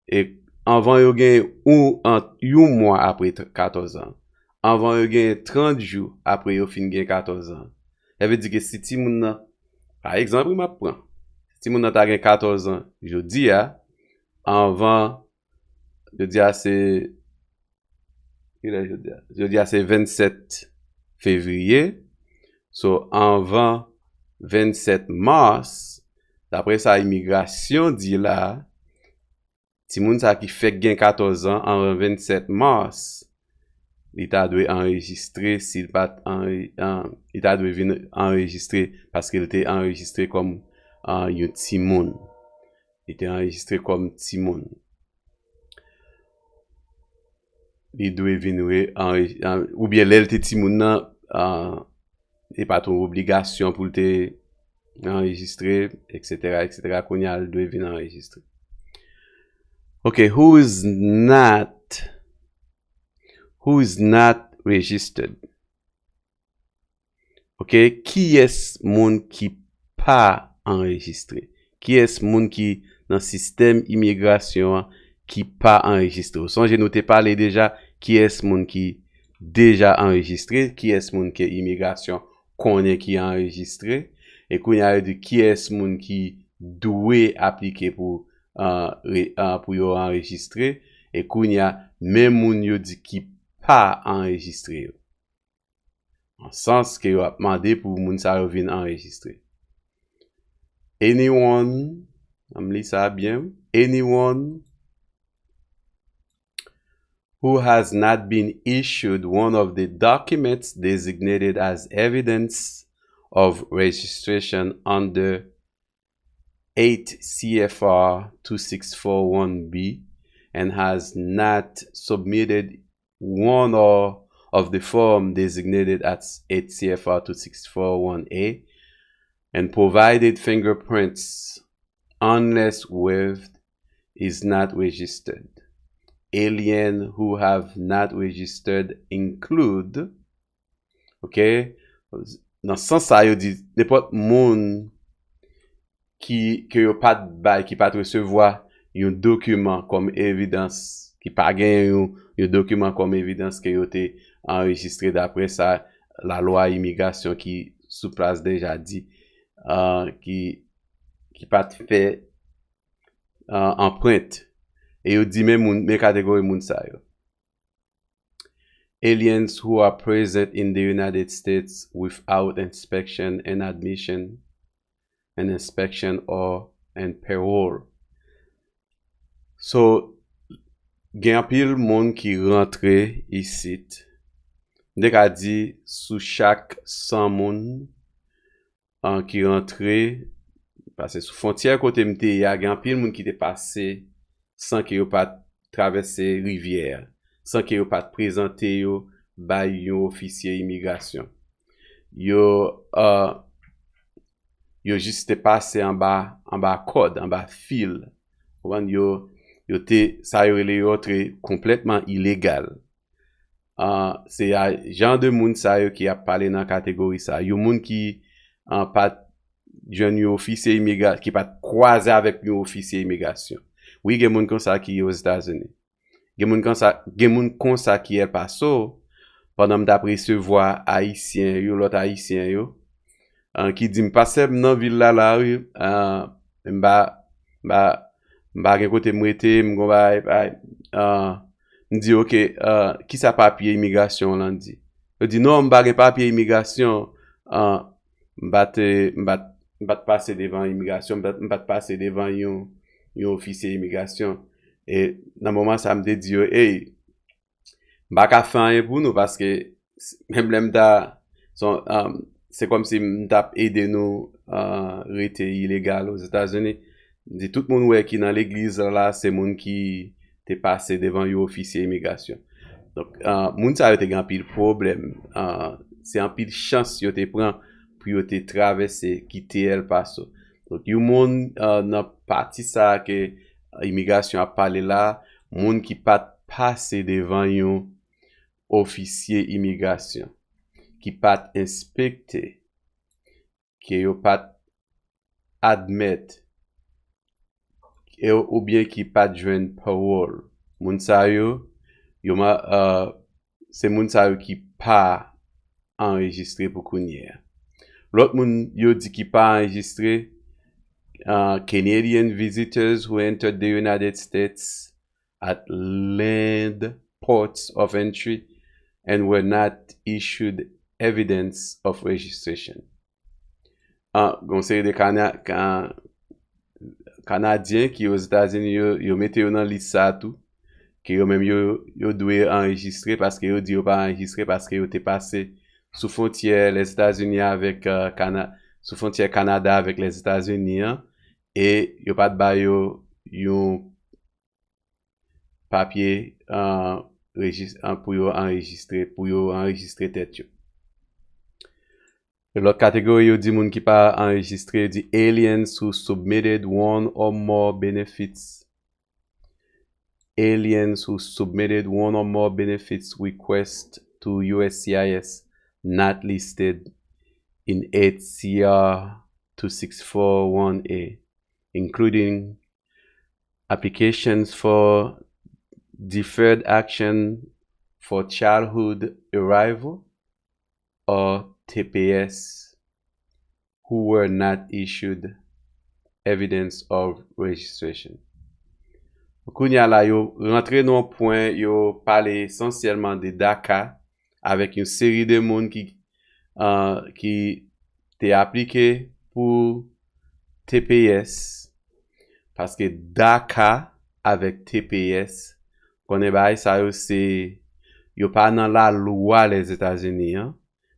e anvan yo gen yon, an, yon mwa apre t-, katòz an. Anvan yo gen trant jou apre yo fin gen katòz an. Sa vle di ke si timoun nan, pa egzanp, wi, m ap pran. Si timoun nan ta gen katòz an jodi a, anvan, jodi a se, kilè jodi a? Jodi a se vennsèt fevriye. So, anvan vennsèt mas, daprè sa imigrasyon di la, timoun sa ki fèk gen katòz an anvan vennsèt mas, li ta dwe anrejistre, si l pa t anre-, an, li ta dwe vin anrejistre paske l te anrejistre kòm, an, yon timoun. Li te anrejistre kòm timoun. Li dwe vin re-, anre-, an, oubyen lè l te timoun nan, an, e pa t yon obligasyon pou l te anrejistre, et cetera, et cetera. Kounye a, l dwe vin anrejistre. Ok, who is not, who is not registered? Ok, kiyès moun ki pa anrejistre? Kiyès moun ki nan sistèm imigrasyon an ki pa anrejistre? Ou sonje nou te pale deja kiyès moun ki deja anrejistre, kiyès moun ke imigrasyon konnen ki anrejistre, e kounye a yo di kiyès moun ki dwe aplike pou, ah, re-, ah, pou yo anrejistre, e kounye a, men moun yo di ki pa anrejistre yo. Nan sans ke yo ap mande pou moun sa yo vin anrejistre. Anyone, ann li sa byen, anyone who has not been issued one of the documents designated as evidence of registration under eight C F R two six four one B and has not submitted one or of the form designated at eight C F R two six four one A And provided fingerprints, unless waived, is not registered. Alien who have not registered include, ok, nan sans sa yo di nenpòt moun ki, ke yo pa t bay, ki pa t resevwa yon dokiman kòm evidans, ki pa gen yon, yon dokiman kòm evidans ke yo te anrejistre dapre sa lalwa imigrasyon ki sou plas deja di, uh, ki, ki pa t fè uh, anprent. E yo di men moun, men kategori moun sa yo. Aliens who are present in the United States without inspection and admission, and inspection or and parole. So, gen anpil moun ki rantre isit. M te ka di sou chak san moun, an, ki rantre, paske sou fwontyè kote m te ye a, gen anpil moun ki te pase san ke yo pa t travèse rivyè a, san ke yo pa t prezante yo bay yon ofisye imigrasyon. Yo, uh, yo jis te pase anba, anba kòd, anba fil. Konprann? Yo, yo te, sa yo rele yo antre konplètman ilegal. Uh, se a jan de moun sa yo ki ap pale nan kategori sa. Yon moun ki uh, pa t jwenn yon ofisye imigra-, ki pa t kwaze avèk yon ofisye imigrasyon. Wi, gen moun konsa ki Ozetazini. Gen moun konsa, gen moun konsa ki El Paso, pandan m t ap resevwa Ayisyen yo, lòt Ayisyen yo, uh, ki di m, "Pastè, m nan vil la, la, wi, uh, m pa, m pa, m pa gen kote m rete, m gon bagay, bagay." Uh, m di, "Ok, uh, kisa papye imigrasyon w lan di?" Yo di, "Non, m pa gen papye imigrasyon, uh, m pa t, m pa t, m pa t pase devan imigrasyon, m pa t, m pa t pase devan yon, yon ofisye imigrasyon." E nan moman sa, m te di yo, "Ey, m pa ka fè anyen pou nou, paske s-, menm lè m ta, son, um, se kòmsi m t ap ede nou, uh, rete ilegal Ozetazini." M di tout moun wè ki nan legliz la, se moun ki te pase devan yon ofisye imigrasyon. Donk, uh, moun sa yo te gen anpil pwoblèm. Uh, se anpil chans yo te pran pou yo te travèse, kite El Paso. Donk, yon moun, uh, nan pati sa a ke imigrasyon ap pale la, moun ki pa t pase devan yon ofisye imigrasyon, ki pa t enspekte, ke yo pa t admèt, e, oubyen ki pa t jwenn pawòl. Moun sa yo, yo ma-, uh, se moun sa yo ki pa anrejistre pou kounye a. Lòt moun yo di ki pa anrejistre, uh, Canadian visitors who entered the United States at land ports of entry and were not issued evidence of registration. Ah, gon seri de Kana-, Ka-, Kanadyen ki Ozetazini, yo, yo mete yo nan lis sa a tou, ke yo menm yo, yo dwe anrejistre, paske yo di yo pa anrejistre, paske yo te pase sou fwontyè Lèzetazini avèk, euh, Kana-, sou fwontyè Kanada avèk Lèzetazini an, e yo pa t ba yo yon papye, euh, rejis-, euh, pou yo anrejistre, pou yo anrejistre tèt yo. Lòt kategori, yo di moun ki pa anrejistre, yo di aliens who submitted one or more benefits. Aliens who submitted one or more benefits request to U S C I S not listed in eight C R two six four one A, including applications for deferred action for childhood arrival or T P S who were not issued evidence of registration. Kounye a la, yo rantre nan yon pwen, yo pale esansyèlman de DACA avèk yon seri de moun ki, euh, ki te aplike pou T P S, paske DACA avèk T P S, konnen bagay sa yo se, yo pa nan lalwa Lèzetazini an,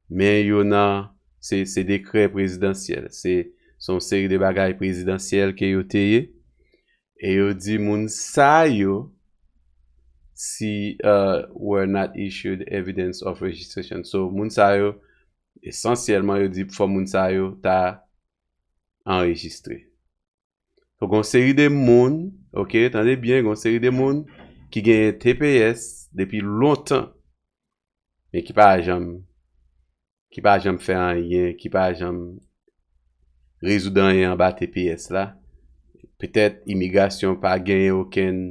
men yo nan, se, se dekrè prezidansyèl, se, se yon seri de bagay prezidansyèl ke yo te ye, e yo di moun sa yo, si, euh, were not issued evidence of registration. So, moun sa yo, esansyèlman, yo di fò moun sa yo ta anrejistre. So, gon seri de moun, ok, tande byen, gon seri de moun ki genyen T P S depi lontan, men ki pa janm, ki pa janm fè anyen, ki pa janm rezoud anyen anba T P S la. Petèt imigrasyon pa genyen okenn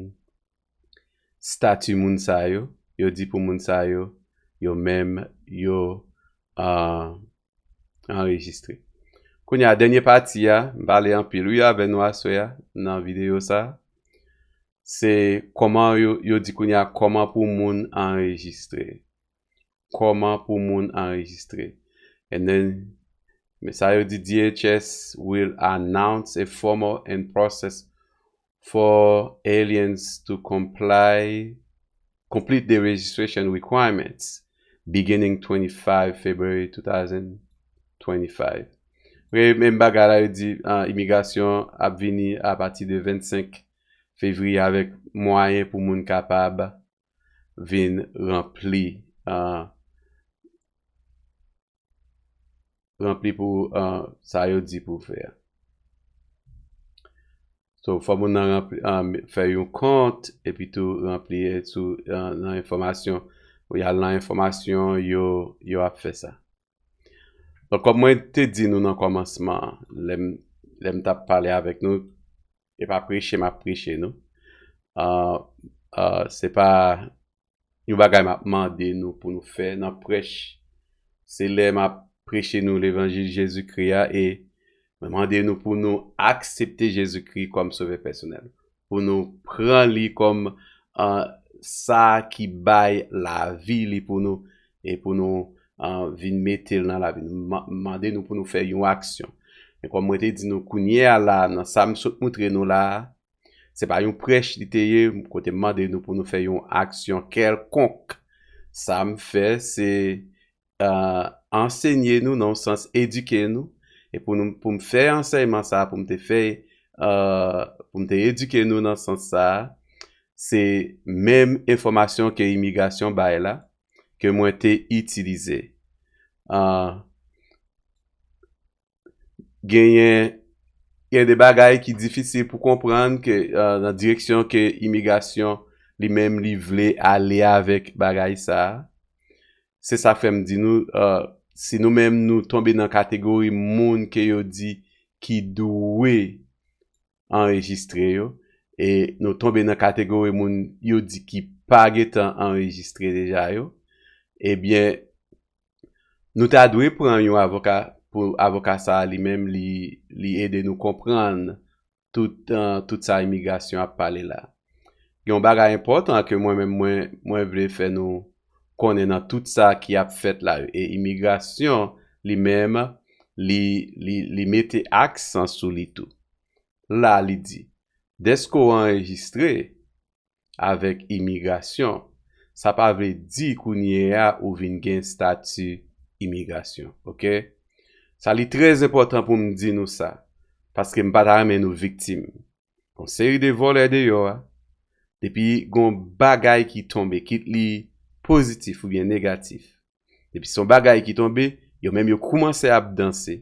stati moun sa yo, yo di pou moun sa yo, yo menm, yo, ah, anrejistre. Kounye a, dènye pati a, m pale anpil, wi, avè nou aswè a, nan videyo sa. Se kòman yo, yo di kounye a, kòman pou moun anrejistre. Kòman pou moun anrejistre. And then, men sa yo di, D H S will announce a formal and process for aliens to comply, complete the registration requirements beginning twenty-five February two thousand twenty-five. Wi, menm bagay la, yo di, ah, imigrasyon ap vini apati de vennsenk fevriye avèk mwayen pou moun kapab vin ranpli, ah, ranpli pou, ah, sa yo di pou fè a. So, fò moun nan ranpli, ah, fè yon kont, epi tou ranpli sou, ah, nan enfòmasyon, pou y al nan enfòmasyon, yo, yo ap fè sa. Donk, kòm mwen te di nou nan kòmansman an, lè m, lè m t ap pale avèk nou, e pa preche m ap preche nou. Ah, ah, se pa yon bagay m ap mande nou pou nou fè nan prèch. Se lè m ap preche nou levanjil Jezikri a e mwen mande nou pou nou aksepte Jezikri kòm Sovè pèsonèl, pou nou pran li kòm, ah, sa ki bay lavi li pou nou e pou nou, ah, vin mete l nan lavi nou. M, m mande nou pou nou fè yon aksyon. Men kòm mwen te di nou kounye a la, nan sa m sot moutre nou la a, se pa yon prèch li te ye, kote m mande nou pou nou fè yon aksyon kèlkonk. Sa m fè, se, ah, ansenye nou, nan yon sans edike nou, e pou nou, pou m fè ansèyman sa a, pou m te fè, ah, pou m te edike nou nan sans sa a, se menm enfòmasyon ke imigrasyon bay la, ke mwen te itilize. Ah, genyen, gen de bagay ki difisil pou konprann ke, ah, nan direksyon ke imigrasyon li menm li vle ale avèk bagay sa a. Se sa k fè m di nou, ah, si nou menm nou tonbe nan kategori moun ke yo di ki dwe anrejistre yo, e nou tonbe nan kategori moun yo di ki pa gentan anrejistre deja yo, ebyen, nou ta dwe pran yon avoka pou avoka sa a li menm li, li ede nou konprann tout, ah, tout sa imigrasyon ap pale la. Gen yon bagay enpòtan ke mwen menm mwen, mwen vle fè nou konnen nan tout sa ki ap fèt la yo. E imigrasyon li menm, li, li, li mete aksan sou li tou. La, li di, dèske w anrejistre avèk imigrasyon, sa pa vle di kounye a ou vin gen stati imigrasyon, ok? Sa li trè enpòtan pou m di nou sa, paske m pa ta renmen nou viktim. Gon seri de vòlè deyò a, depi gon bagay ki tonbe, kit li pozitif oubyen negatif, depi se yon bagay ki tonbe, yo menm yo koumanse ap danse.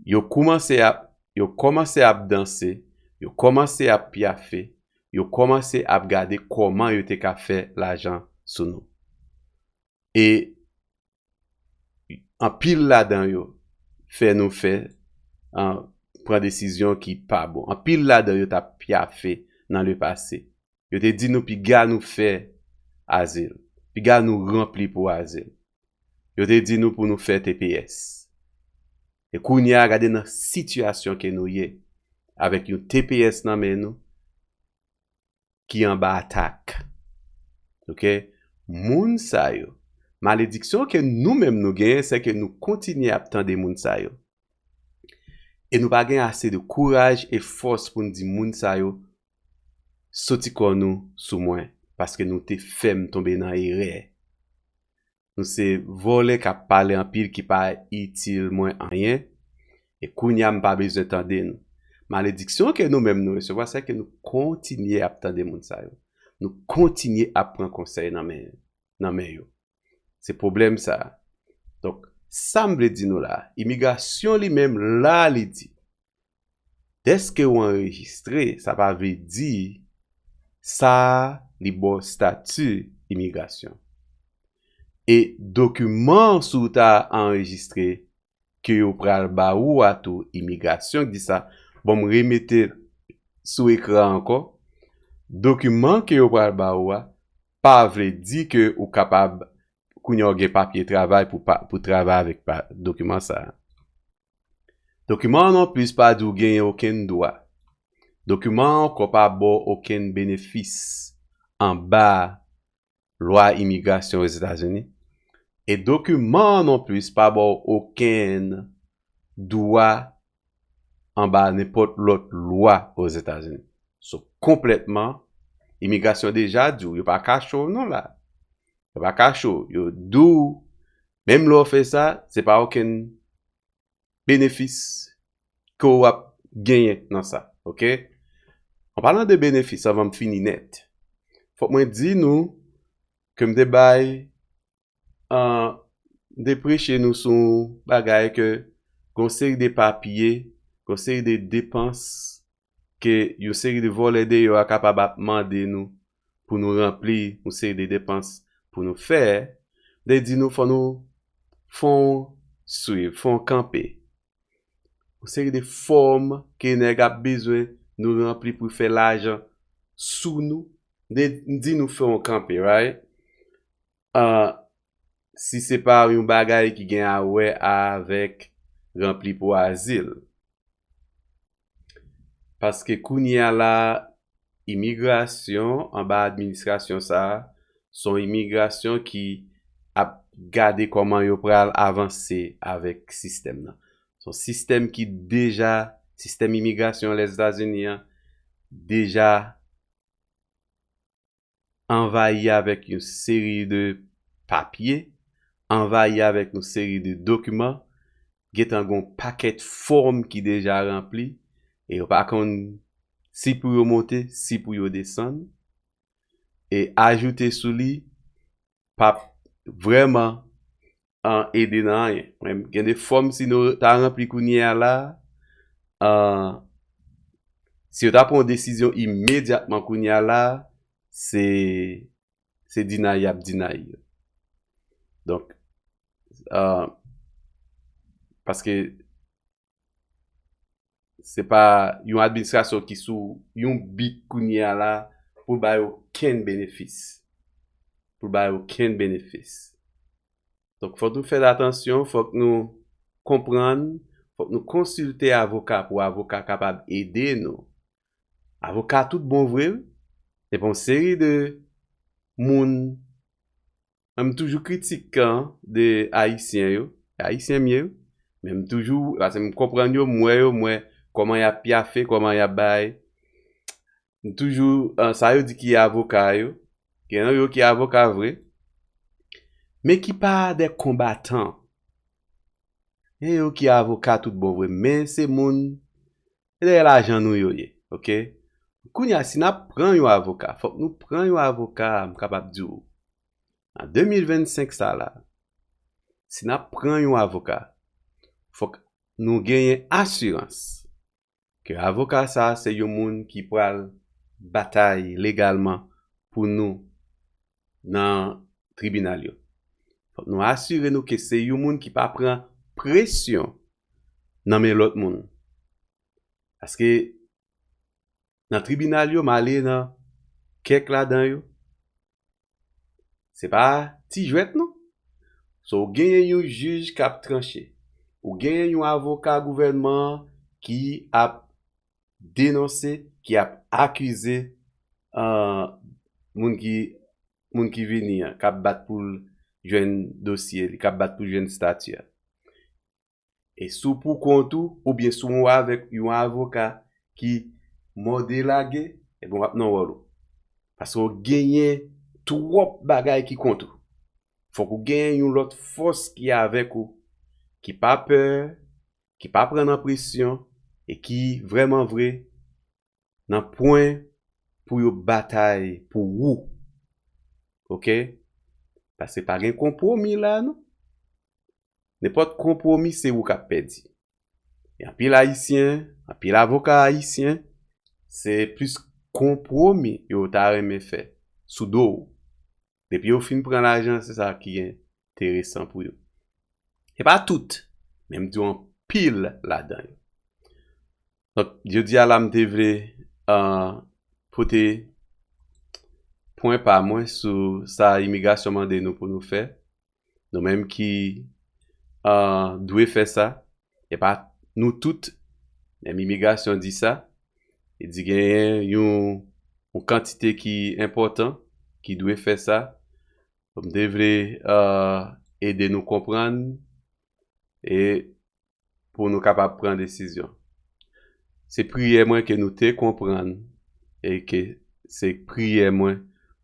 Yo koumanse ap, yo kòmanse ap danse, yo kòmanse ap pyafe, yo kòmanse ap gade kòman yo te ka fè lajan sou nou. E anpil ladan yo fè nou fè, ah, pran desizyon ki pa bon. Anpil ladan yo t ap pyafe nan lepase. Yo te di nou piga nou fè azil, piga nou ranpli pou azil. Yo te di nou pou nou fè T P S. E kounye a, gade nan sitiyasyon ke nou ye, avèk yon T P S nan men nou, ki anba atak. Ok? Moun sa yo, malediksyon ke nou menm nou genyen, se ke nou kontinye ap tande moun sa yo. E nou pa gen ase de kouraj e fòs pou n di moun sa yo, soti kò nou sou mwen, paske nou te fè m tonbe nan erè. Nou se vòlè k ap pale anpil ki pa itil mwen anyen. E kounye a, m pa bezwen tande nou. Malediksyon ke nou menm nou resevwa, se ke nou kontinye ap tande moun sa yo. Nou kontinye ap pran konsèy nan men, nan men yo. Se pwoblèm sa a. Donk, Sa m vle di nou la, imigrasyon li menm la li di, dèske w anrejistre, sa pa vle di sa li ba w stati imigrasyon. E dokiman si w ta anrejistre ke yo pral ba ou a tou, imigrasyon ki di sa. Bon, m remete sou ekran ankò. Dokiman ke yo pral ba ou a pa vle di ke ou kapab kounye a w gen papye travay pou, pa- pou travay avèk pa- dokiman sa a. Dokiman an non plis pa di w genyen okenn dwa. Dokiman an ankò pa ba w okenn benefis anba lwa imigrasyon Ozetazini. E dokiman an non plis pa ba w okenn dwa anba nenpòt lòt lwa Ozetazini. So, konplètman, imigrasyon deja di w, yo pa kache w non la. Yo pa kache w. Yo di w, menm lè w fè sa, se pa okenn benefis ke w ap genyen nan sa, oke? An palan de benefis, anvan m fini nèt, fòk mwen di nou ke m te bay, an, m te preche nou sou yon bagay ke gon seri de papye, gon seri de depans ke yon seri de vòlè deyò a kapab ap mande nou pou nou ranpli yon seri de depans pou nou fè, m te di nou fò nou fè yon swiv, fè yon kanpe. Yon seri de fòm ke nèg ap bezwen nou ranpli pou fè lajan sou nou. M te- m di nou fè yon kanpe, right? Ah, si se pa yon bagay ki gen a wè avèk ranpli pou azil. Paske kounye a la, imigrasyon anba administrasyon sa a, se yon imigrasyon ki ap gade kòman yo pral avanse avèk sistèm nan. Se yon sistèm ki deja, sistèm imigrasyon Lèzetazini an, deja anvayi avèk yon seri de papye, anvayi avèk yon seri de dokiman, gentan gon pakèt fòm ki deja ranpli, e yo pa konn si pou yo monte, si pou yo desann, e ajoute sou li, p ap vrèman an ede nan anyen. Men gen de fòm si nou ta ranpli kounye a la, an, si yo ta pran yon desizyon imedyatman kounye a la, se, se deny y ap deny yo. Donk, an, paske se pa yon administrasyon ki sou yon bit kounye a la pou l bay okenn benefis. Pou l bay okenn benefis. Donk, fòk nou fè atansyon, fòk nou konprann, fòk nou konsilte avoka pou avoka kapab ede nou. Avoka tout bon vre, wi. Se pa yon seri de moun, mwen, m toujou kritik an de Ayisyen yo. Ayisyen m ye, wi. Men m toujou, paske m konprann yo, m wè yo, m wè kòman y ap pyafe, kòman y ap bay. M toujou, an, sa yo di ki avoka yo. Gen nan yo ki avoka vre. Men ki pa de konbatan. Gen yo ki avoka tout bon vre. Men se moun, se dèyè lajan nou yo ye, oke? Kounye a, si n ap pran yon avoka, fòk nou pran yon avoka, m kapab di w, an de mil vennsenk sa la, si n ap pran yon avoka, fòk nou genyen asirans ke avoka sa a se yon moun ki pral batay legalman pou nou nan tribinal yo. Fòk nou asire nou ke se yon moun ki pa pran presyon nan men lòt moun. Paske nan tribinal yo, m ale nan kèk ladan yo, se pa ti jwèt non. So, ou genyen yon jij k ap tranche. Ou genyen yon avoka gouvènman an ki ap denonse, ki ap akize, ah, moun ki, moun ki vini an, k ap bat pou l jwenn dosye li, k ap bat pou l jwenn stati a. E si w pou kont ou, oubyen si w avèk yon avoka ki mòde lage, ebyen w ap nan wòl ou. Paske w genyen twòp bagay ki kont ou. Fòk ou genyen yon lòt fòs ki avèk ou, ki pa pè, ki pa pran nan presyon, e ki vrèman vre nan pwen pou yo batay pou ou. Oke? Paske pa gen konpwomi la, non. Nenpòt konpwomi, se ou k ap pèdi. E anpil Ayisyen, anpil avoka ayisyen, se plis konpwomi yo ta renmen fè sou do w. Depi yo fin pran lajan, se sa ki enteresan pou yo. Se pa tout, men m di w anpil ladan yo. Donk, jodi a la, m te vle, ah, pote pwen pa mwen sou sa imigrasyon mande nou pou nou fè. Nou menm ki, ah, dwe fè sa, e pa nou tout, menm imigrasyon di sa, e di genyen yon, yon kantite ki enpòtan ki dwe fè sa. M te vle, ah, ede nou konprann e pou nou kapab pran desizyon. Se priyè mwen ke nou te konprann e ke se priyè mwen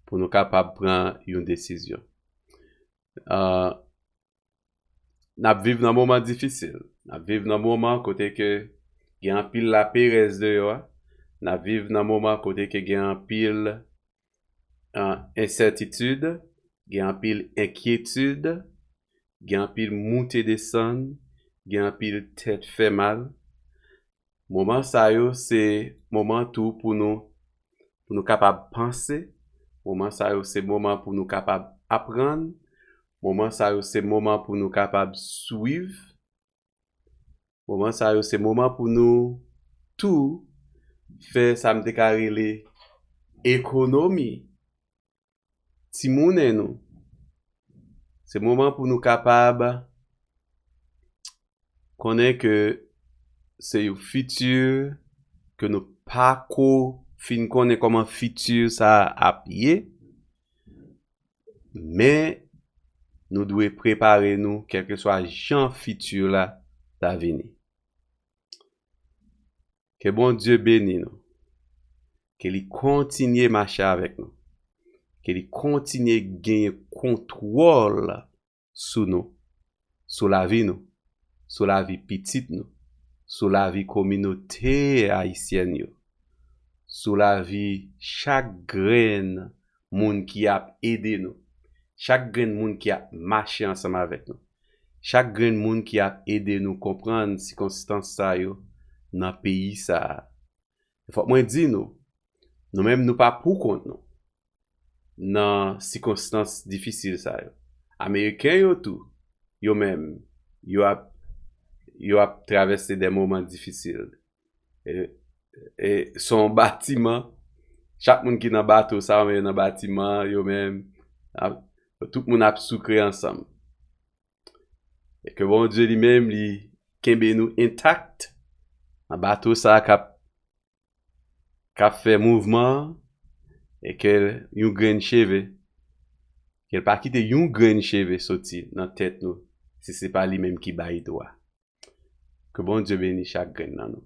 pou nou kapab pran yon desizyon. Ah, n ap viv nan moman difisil. N ap viv nan moman kote ke gen anpil laperèz deyò a. N ap viv nan moman kote ke gen anpil, ah, ensètitid, gen anpil enkyetid, gen anpil moute desann, gen anpil tèt fè mal. Moman sa yo se moman tou pou nou, pou nou kapab panse. Moman sa yo se moman pou nou kapab aprann. Moman sa yo se moman pou nou kapab swiv. Moman sa yo se moman pou nou tou fè sa m te ka rele ekonomi timounen nou. Se moman pou nou kapab konnen ke se yon fiti ke nou pa ko fin konnen kòman fiti sa a ap ye, men nou dwe prepare nou kèlkeswa jan fiti la ta vini. Ke Bondye beni nou. Ke li kontinye mache avèk nou. Ke li kontinye genyen kontwòl sou nou, sou lavi nou, sou lavi pitit nou, sou lavi kominote ayisyèn yo, sou lavi chak grenn moun ki ap ede nou, chak grenn moun ki ap mache ansanm avèk nou, chak grenn moun ki ap ede nou konprann sikonstans sa yo nan peyi sa a. Fòk mwen di nou, nou menm nou pa pou kont nou nan sikonstans difisil sa yo. Ameriken yo tou, yo menm, yo ap, yo ap travèse de moman difisil. E, e se yon batiman, chak moun ki nan bato sa, oubyen nan batiman, yo menm, ap, tout moun ap soukre ansanm. E ke Bondye li menm, li kenbe nou entak nan bato sa k ap, k ap fè mouvman an, e ke yon grenn cheve, ke l pa kite yon grenn cheve soti nan tèt nou, si se pa li menm ki bay dwa. Ke Bondye beni chak grenn nan nou.